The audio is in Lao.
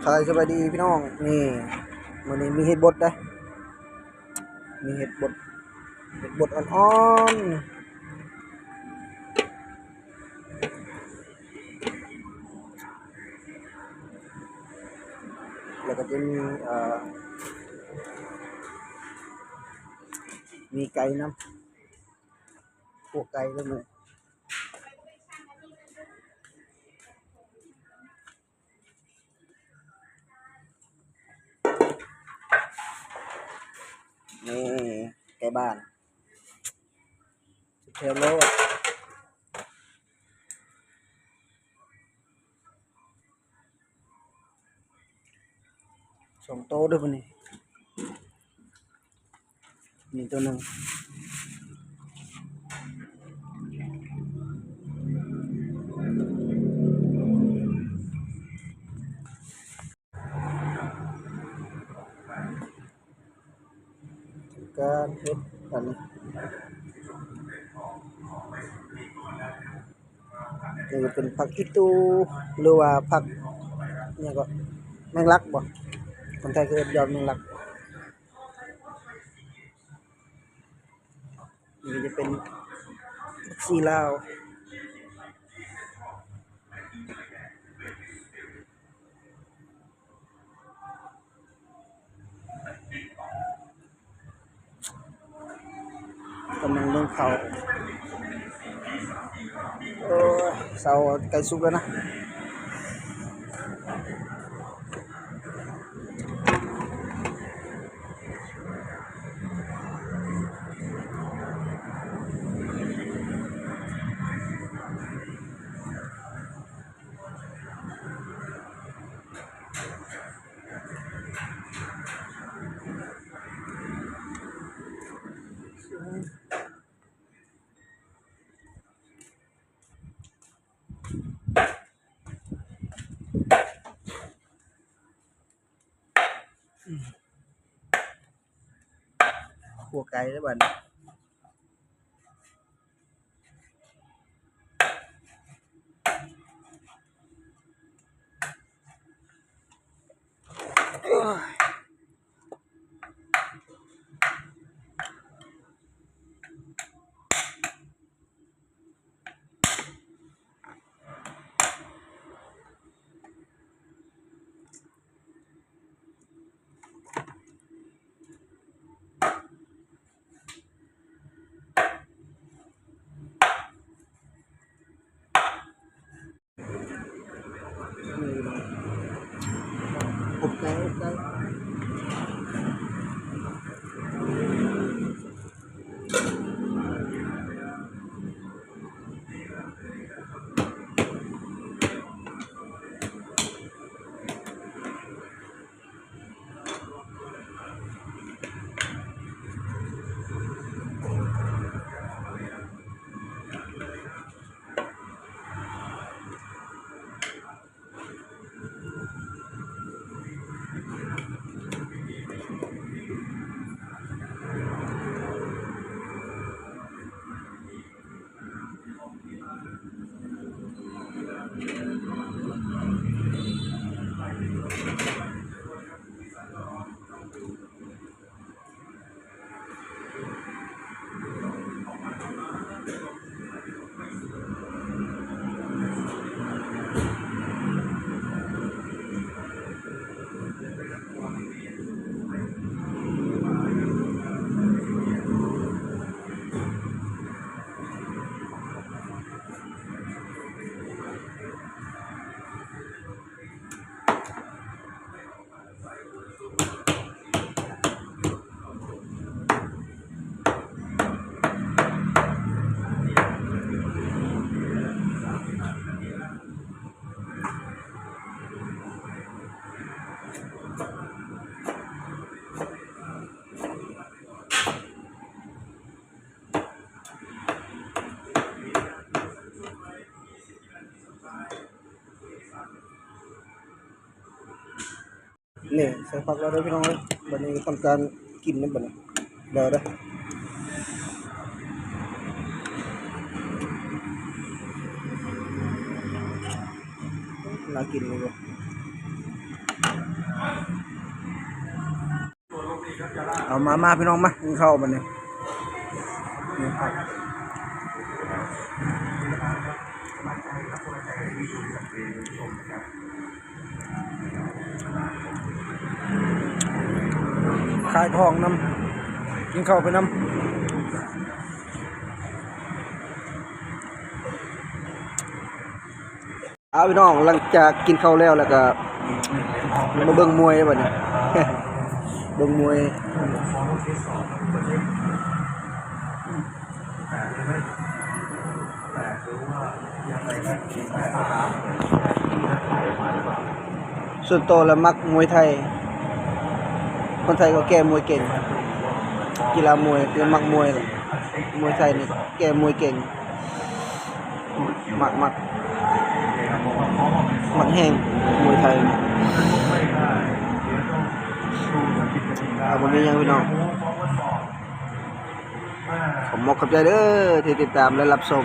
ສະບາຍດີພີ່ນ້ອງ ນີ້ ມື້ນີ້ມີເຫັດບົດເດ້ ມີເຫັດບົດ ເຫັດບົດອ່ອນໆ ແລ້ວກໍຈະມີ ເອີ ມີໄກ່ນຳ ຂົ້ວໄກ່ເລີຍມື້ນີ້. ນີ້ ໄກ່ບ້ານ ແຊບໂລດ ສອງໂຕເດີ້ມື້ນີ້. ນີ້ໂຕໜຶ່ງ ການເຮັດອັນນີ້ ນີ້ເປັນຜັກອີ່ຕູ ຫຼືວ່າຜັກຫຍັງເກາະ ແມງລັກບໍ ຄົນໄທເອີ້ນຍອດແມງລັກ. ນີ້ຈະເປັນຜັກຊີລາວ ກຳລັງໜຶ້ງເຂົ້າ ໂອ້ຍ ເຊົາໃກ້ສຸກແລ້ວນະ. ຂົ້ວໄກ່ເດີ້ບາດນີ້. ອົບໄກ່ ອົບໄກ່.ນີ້ ໃສ່ຜັກແລ້ວເດີ້ພີ່ນ້ອງເອີຍ. ບັດນີ້ທຳການກິນນຳບັດນີ້ ແລ້ວເດີ້. ໜ້າກິນຢູ່. ເອົາມາ ມາພີ່ນ້ອງ ມາກິນເຂົ້າບັດນີ້. ຂາຍຂອງນຳ ກິນເຂົ້າໄປນຳ. ເອົາ ພີ່ນ້ອງ ຫຼັງຈາກກິນເຂົ້າແລ້ວ ແລ້ວກໍມາເບິ່ງມວຍບັດນີ້ ເບິ່ງມວຍ. ສ່ວນໂຕແລ້ວມັກມວຍໄທ ຄົນໄທກໍແກ້ມວຍເກັ່ງ ກິລາມວຍ ຄືມັກມວຍແຫຼະ ມວຍໄທນີ້ແກ້ມວຍເກັ່ງ. ມັກ ມັກ ມັກແຮງມວຍໄທ. ເອົາ ບໍ່ມີຫຍັງພີ່ນ້ອງ ຂອບມົກຂອບໃຈເດີທີ່ຕິດຕາມ ແລະ ຮັບຊົມ.